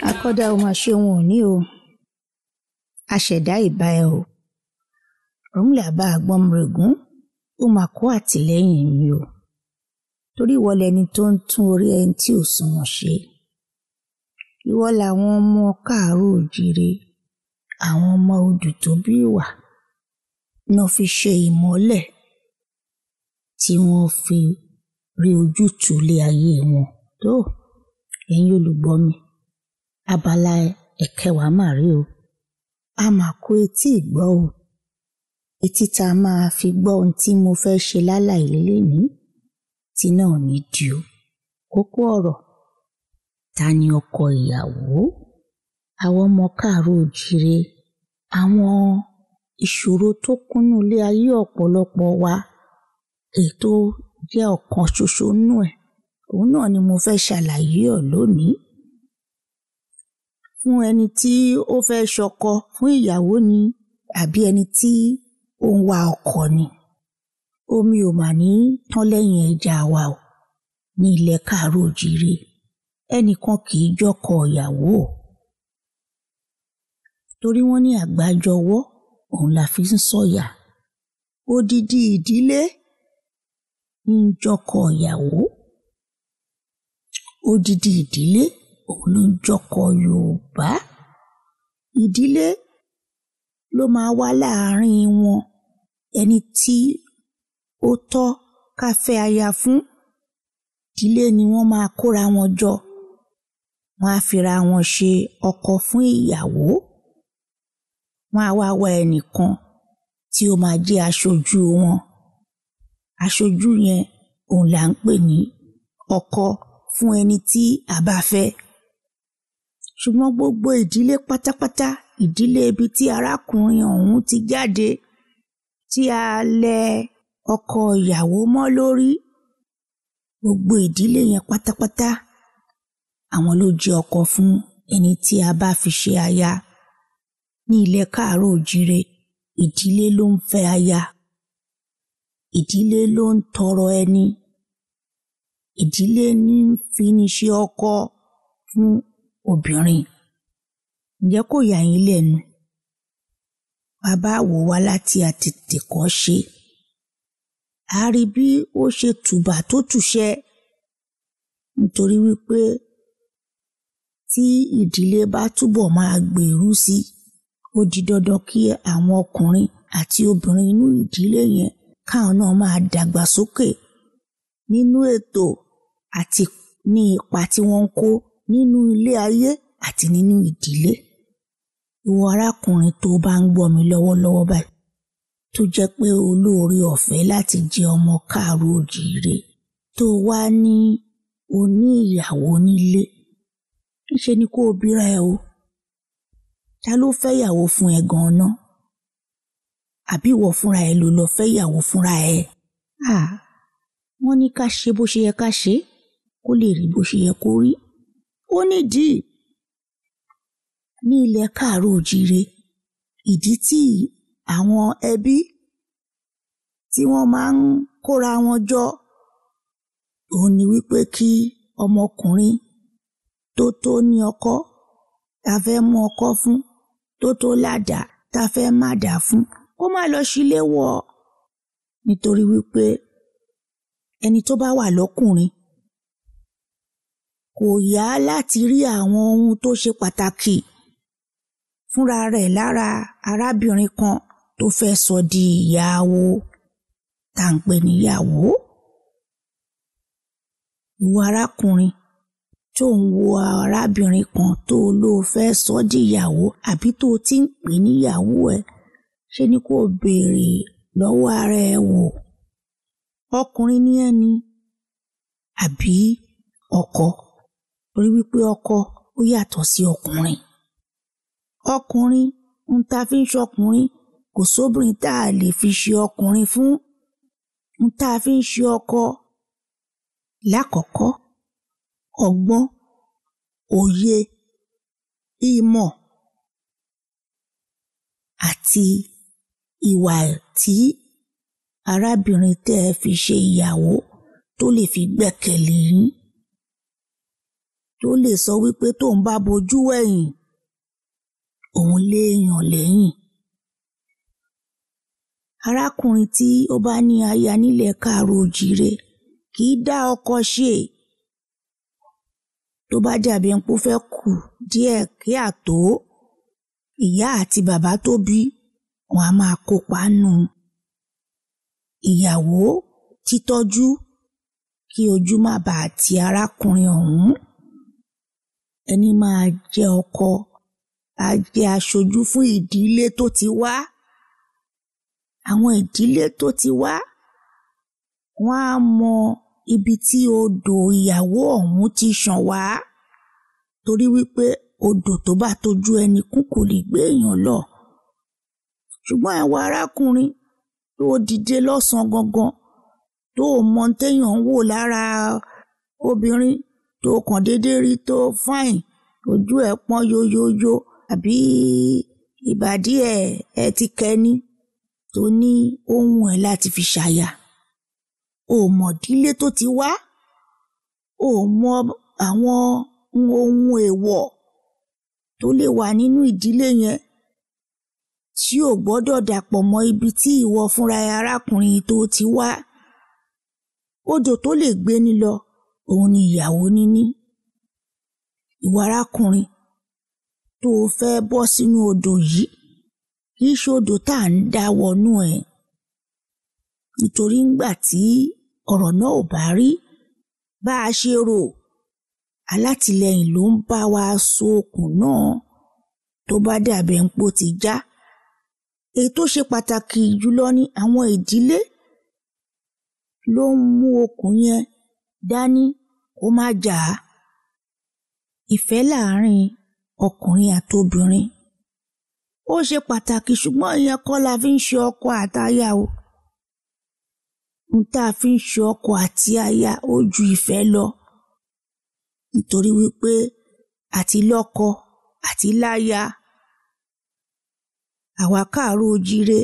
Akọ́dá o máa ṣe ohun òní o, aṣẹ̀dá ìbà ẹ o, Ọ̀rúnmìlà bá Àgbọnnìrègún, ó máa kó àtìlẹ́yìn mi o, torí ìwọ lẹni tó ń tún orí ẹni tí ò sunwọ̀n ṣe. Ìwọ làwọn ọmọ káàárọ̀ oòjíire, àwọn ọmọ odù tó bí ìwà náà fi ṣe ìmọ́lẹ̀ tí wọ́n fi rí ojútùú lé ayé wọn. Tó, ẹ̀yin olùgbọ́ mi, abala ẹ̀kẹwàá mà rí o. A máa kó etí ìgbọ́ o. Etí tá a máa fi gbọ́ ohun tí mo fẹ́ ṣe lálàyé lénìí, tí náà ní di o. Kókó ọ̀rọ̀, ta ni ọkọ ìyàwó? Àwọn ọmọ káàárọ̀ oòjíire, àwọn ìṣòro tó kúnnú ilé ayé ọ̀pọ̀lọpọ̀ wa, èyí tó jẹ́ ọ̀kan ṣoṣo nínú ẹ̀, òun náà ni mo fẹ́ ṣàlàyé ọ̀ lónìí. Fún ẹni tí ó fẹ́ ṣọkọ fún ìyàwó ni àbí ẹni tí ó ń wá ọkọ ni. Omi ò mà ní tán lẹ́yìn ẹja wa o ní ilẹ̀ káàárọ̀ oòjíire. Ẹnìkan kì í jọkọ ìyàwó o. Torí wọ́n ní àgbájọwọ́ òun la fi ń sọ̀yà. Odidi ìdílé ń jọkọ ìyàwó. Odidi ìdílé òun ló ń jọkọ Yorùbá. Ìdílé ló máa wá láàárín wọn ẹni tí ó tọ́ ká fẹ́ aya fún. Ìdílé ni wọ́n máa kóra wọn jọ. Wọ́n á fira wọn ṣe ọkọ fún ìyàwó. Wọ́n á wá wá ẹnìkan tí ó máa jẹ́ aṣojú wọn. Aṣojú yẹn òun là ń pè ní ọkọ fún ẹni tí a bá fẹ́. Ṣùgbọ́n gbogbo ìdílé pátápátá, ìdílé ibi tí arákùnrin ọ̀hún ti jáde, tí a lẹ ọkọ ìyàwó mọ́ lórí, gbogbo ìdílé yẹn pátápátá, àwọn ló jẹ́ ọkọ fún ẹni tí a bá fi ṣe aya. Ní ilẹ̀ káàárọ̀ oòjíire, ìdílé ló ń fẹ́ aya. Ìdílé ló ń tọrọ ẹni. Ìdílé ní ń fi ní ṣe ọkọ fún obìnrin. Ǹjẹ́ kò yà yín lẹ́nu? Bàbá wò wá láti àtètèkọ́ṣe. A rí bí ó ṣe tùbà tó tùṣẹ. Nítorí wípé tí ìdílé bá túbọ̀ máa gbèrú sí, ó di dandan kí àwọn ọkùnrin àti obìnrin inú ìdílé yẹn káwọn náà máa dàgbàsókè nínú ètò àti ní ipa tí wọ́n ń kó nínú ilé ayé àti nínú ìdílé. Ìwọ arákùnrin tó bá ń gbọ́ mi lọ́wọ́lọ́wọ́ báyìí, tó jẹ́ pé olóore ọ̀fẹ́ láti jẹ́ ọmọ káàárọ̀ oòjíire, tó wá ní oní ìyàwó nílé, ńṣe ni kó o bíra ẹ o. Ta ló fẹ́ ìyàwó fún ẹ gan-an ná? Àbí ìwọ fúnra ẹ ló lọ fẹ́ ìyàwó fúnra ẹ? À, wọ́n ní ká ṣe bó ṣe yẹ ká ṣe, kó lè rí bó ṣe yẹ kó rí. Ó nídìí. Ní ilẹ̀ káàárọ̀ oòjíire, ìdí tí àwọn ẹbí tí wọ́n máa ń kóra wọn jọ, òun ni wípé kí ọmọkùnrin tó tó ní ọkọ, ta fẹ́ mú ọkọ fún, tó tó ládàá, ta fẹ́ má dàá fún, kó má lọ sílé wọ̀. Nítorí wípé ẹni tó bá wà lọ́kùnrin kò yá láti rí àwọn ohun tó ṣe pàtàkì fúnra rẹ̀ lára arábìnrin kan tó fẹ́ sọ di ìyàwó tá ń pè níyàwó. Ìwọ arákùnrin tó ń wo arábìnrin kan tó ló fẹ́ sọ di ìyàwó àbí tó ti ń pè níyàwó ẹ, ṣé ni kó béèrè lọ́wọ́ ara ẹ wò. Ọkùnrin ni ẹ́ ni àbí ọkọ? Torí wípé ọkọ ó yàtọ̀ sí ọkùnrin. Ọkùnrin, ohun tá fi ń ṣọkùnrin, kò sóbìnrin tá a lè fi ṣe ọkùnrin fún. Ohun tá fi ń ṣe ọkọ. Lákọ̀ọ́kọ́, ọgbọ́n, òye, ìmọ̀ àti ìwà tí arábìnrin tẹ́ ẹ fi ṣe ìyàwó tó lè fi gbẹ́kẹ̀lé yín, tó lè sọ wípé tóun bá bojú wẹ̀yìn òun léèyàn lẹ́yìn. Arákùnrin tí ó bá ní aya nílẹ̀ káàárọ̀ oòjíire kì í dá ọkọ ṣe. Tó bá dàbí ẹni pé ó fẹ́ kù díẹ̀ kí à tó, ìyá àti bàbá tó bí wọn a máa kópa nù ìyàwó títọ́jú kí ojú má bàa ti arákùnrin ọ̀hún. Ẹni máa jẹ́ ọkọ á jẹ́ aṣojú fún ìdílé tó ti wá. Àwọn ìdílé tó ti wá wọ́n á mọ ibi tí odò ìyàwó ọ̀hún ti ṣàn wá, torí wípé odò tó bá tojú ẹni kún kò lè gbé èèyàn lọ. Ṣùgbọ́n àwa arákùnrin tó dìde lọ́sàn-án gangan, tó mọ téèyàn ń wò lára obìnrin, tó kàn déédéé rí tó fine, ojú ẹ̀ pọ́n yoyoyo àbí ìbàdí ẹ̀ ẹ ti kẹni, tó ní ohun ẹ̀ láti fi ṣàyà. O mọ̀ ìdílé tó ti wá, o mọ àwọn ohun èèwọ̀ tó lè wà nínú ìdílé yẹn tí ò gbọ́dọ̀ dàpọ̀ mọ́ ibi tí ìwọ fúnra arákùnrin tó ti wá. Odò tó lè gbéni lọ, òun ni ìyàwó níní. Ìwọ arákùnrin tó o fẹ́ bọ́ sínú odò yìí, kì í ṣe odò tá à ń dá wọnú ẹ̀. Nítorí ńgbà tí ọ̀rọ̀ náà ò bá rí bá a ṣe rò, alátìlẹyìn ló ń bá wa so okùn náà tó bá dàbí ẹni pé ó ti já. Èyí tó ṣe pàtàkì jùlọ ni àwọn ìdílé ló ń mú okùn yẹn dání kó má jà á. Ìfẹ́ láàárín ọkùnrin àti obìnrin ó ṣe pàtàkì, ṣùgbọ́n ìyẹn kọ́ la fi ń ṣe ọkọ àtaya o. Ohun tá a fi ń ṣe ọkọ àti aya ó ju ìfẹ́ lọ. Nítorí wípé àti lọ́kọ àti láya, àwa káàárọ̀ oòjíire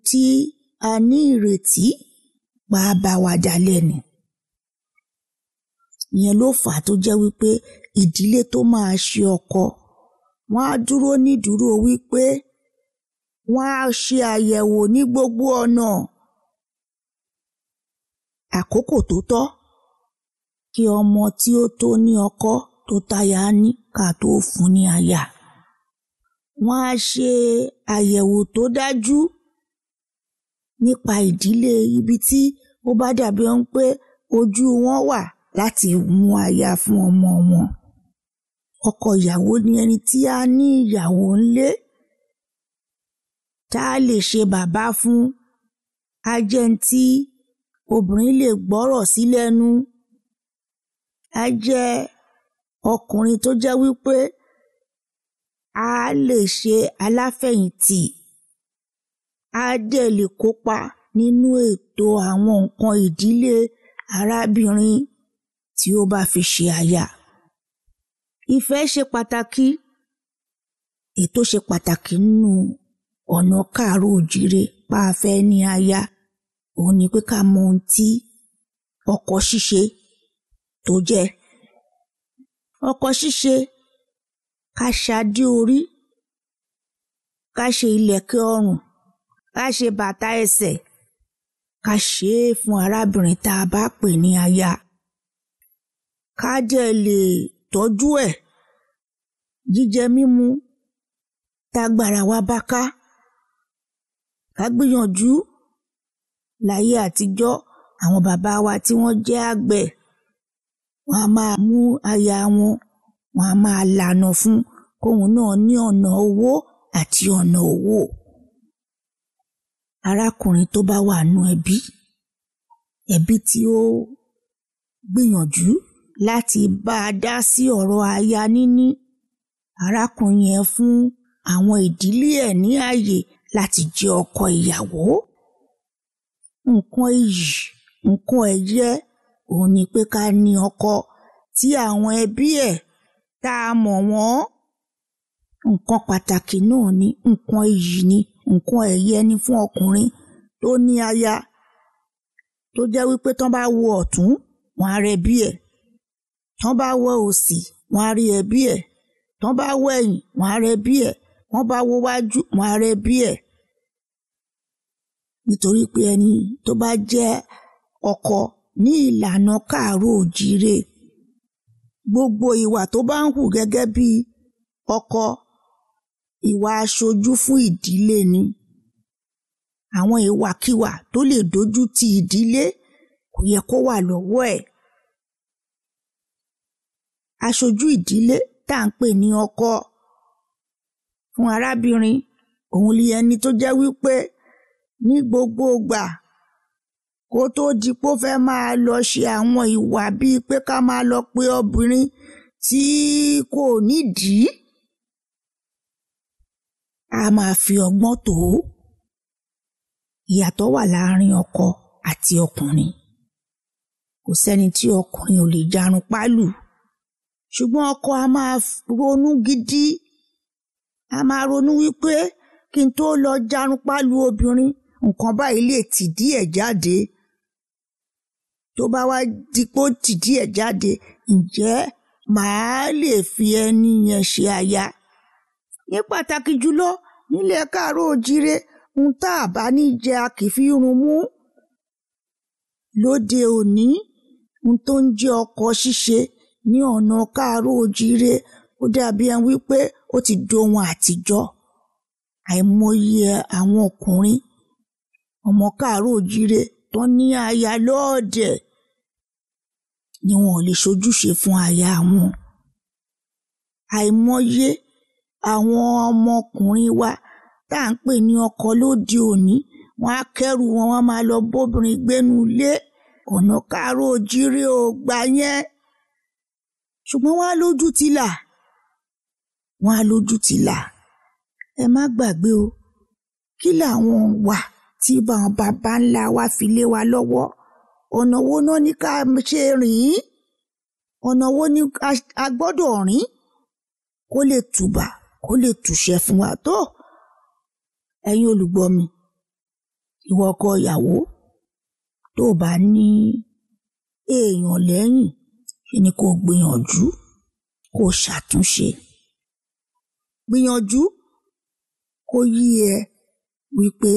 tí a ní ìrètí pa bá wa dalẹ̀ ni. Ìyẹn ló fà á tó jẹ́ wípé ìdílé tó máa ṣe ọkọ, wọ́n á dúró nídúró wípé wọ́n á ṣe àyẹ̀wò ní gbogbo ọ̀nà. Àkókò tó tọ́ kí ọmọ tí ó tó ní ọkọ tó táyà ní ká tó fún ní aya. Wọ́n á ṣe àyẹ̀wò tó dájú nípa ìdílé ibi tí ó bá dàbí ẹni pé ojú wọn wà láti mú aya fún ọmọ wọn. Ọkọ ìyàwó ni ẹni tí a ní ìyàwó ńlé, tá a lè ṣe bàbá fún, á jẹ́ ẹni tí obìnrin lè gbọ́rọ̀ sí lẹ́nu, á jẹ́ ọkùnrin tó jẹ́ wípé a lè ṣe aláfẹ̀yìntì, á dẹ̀ lè kópa nínú ètò àwọn nǹkan ìdílé arábìnrin tí ó bá fi ṣe aya. Ìfẹ́ ṣe pàtàkì. Ètò ṣe pàtàkì nínú ọ̀nà káàárọ̀ oòjíire pa afẹ́ ní aya, òun ni pé ká mọ ohun tí ọkọ ṣíṣe tó jẹ́. Ọkọ ṣíṣe, ká ṣadé orí, ká ṣe ìlẹ̀kẹ̀ ọrùn, ká ṣe bàtà ẹsẹ̀, ká ṣe é fún arábìnrin tá a bá pè ní aya. Ká dẹ̀ lè tọ́jú ẹ̀, jíjẹ mímu tágbára wa bá ká. Ká gbìyànjú láyé àtijọ́, àwọn bàbá wa tí wọ́n jẹ́ àgbẹ̀, wọ́n á máa mú aya wọn, wọ́n á máa lànà fún kóun náà ní ọ̀nà owó àti ọ̀nà òwò. Arákùnrin tó bá wà nú ẹbí, ẹbí tí ó gbìyànjú láti bá a dá sí ọ̀rọ̀ aya níní, arákùnrin yẹn fún àwọn ìdílé ẹ̀ ní ààyè láti jẹ́ ọkọ ìyàwó. Nǹkan iyì, nǹkan ẹ̀yẹ, òun ni pé ká ní ọkọ tí àwọn ẹbí ẹ̀ tá a mọ̀ wọ́n. Nǹkan pàtàkì náà ni, nǹkan iyì ni, nǹkan ẹ̀yẹ ni fún ọkùnrin tó ní aya tó jẹ́ wípé tán bá wo ọ̀tún wọn á rẹ bí ẹ̀, tán bá wo òsì wọn á rí ẹbí ẹ̀, tán bá wo ẹ̀yìn wọn á rẹ bí ẹ̀, wọ́n bá wo wájú wọn á rẹ bí ẹ̀. Nítorí pé ẹni tó bá jẹ́ ọkọ ní ìlànà káàárọ̀ òjíire, gbogbo ìwà tó bá ń hù gẹ́gẹ́ bí ọkọ, ìwà aṣojú fún ìdílé ni. Àwọn ìwàkiwà tó lè dojú ti ìdílé kò yẹ kó wà lọ́wọ́ ẹ̀. Aṣojú ìdílé tá à ń pè ní ọkọ fún arábìnrin, òun ni ẹni tó jẹ́ wípé ní gbogbo ìgbà kó tó di pé ó fẹ́ máa lọ ṣe àwọn ìwà bíi pé ká máa lọ pe obìnrin tí kò nídìí, a máa fi ọgbọ́n tó. Ìyàtọ̀ wà láàárín ọkọ àti ọkùnrin. Kò sẹ́ni tí ọkùnrin ò lè jarun pálù, ṣùgbọ́n ọkọ a máa ronú gidi, a máa ronú wípé kí n tó lọ jarun pálù obìnrin, nǹkan báyìí lè tìdí ẹ̀ jáde. Tó bá wá di pé ó tìdí ẹ̀ jáde, ǹjẹ́ màá lè fi ẹni yẹn ṣe aya? Ní pàtàkì jùlọ nílẹ̀ káàárọ̀ òjíire, ohun tá a bá ní jẹ a kì í fi run mú. Lóde òní, ohun tó ń jẹ́ ọkọ ṣíṣe ní ọ̀nà káàárọ̀ òjíire ó dàbí ẹni wípé ó ti dohun àtijọ́. Àìmọye àwọn ọkùnrin ọmọ káàárọ̀ òjíire tó ní aya lọ́ọ̀dẹ̀ ni wọn ò lè ṣojúṣe fún aya wọn. Àìmọye àwọn ọmọkùnrin wa tá à ń pè ní ọkọ lóde òní, wọn á kẹ́rù wọn, wọn máa lọ bóbìnrin gbénu ilé. Ọ̀nà káàárọ̀ òjíire ò gbà yẹn. Ṣùgbọ́n wọ́n á lójú ti là, wọ́n á lójú ti là. Ẹ má gbàgbé o, kí làwọn wà tí àwọn baba ńlá wa fi lé wa lọ́wọ́? Ọ̀nà wo náà ní ká ṣe rìn? Ọ̀nà wo ni a gbọ́dọ̀ rìn kó lè tùbà, kó lè tùṣẹ́ fún wa tó? Ẹ̀yin olùgbọ́ mi, ìwọ ọkọ ìyàwó tó bá ní èèyàn lẹ́yìn, ṣe ni kó gbìyànjú kó ṣàtúnṣe. Gbìyànjú kó yí ẹ wípé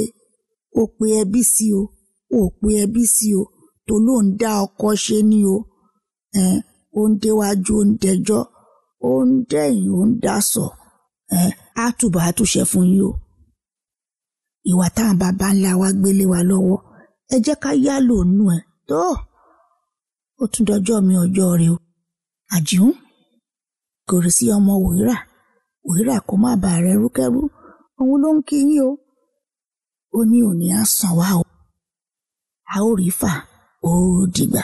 o pe ẹbí sí o, o pe ẹbí sí o, tó ló ń dá ọkọ ṣe ni o. Ó ń déwájú, ó ń dẹjọ́, ó ń dẹ̀yìn, ó ń dasọ̀. Á tùbà á túṣẹ fún yín o. Ìwà táwọn baba ńlá wa gbélé wa lọ́wọ́, ẹ jẹ́ ká yá lò nù ẹ̀ tó. Ó tún dọjọ́ mi ọjọ́ rẹ o. Àjíhùn kò rí sí ọmọ wòírà, wòírà kó má bàa rẹ rúkẹ́rú, òun ló ń kí yín o. Ó ní òní á sàn wá o. A ó rí fà, ó dìgbà.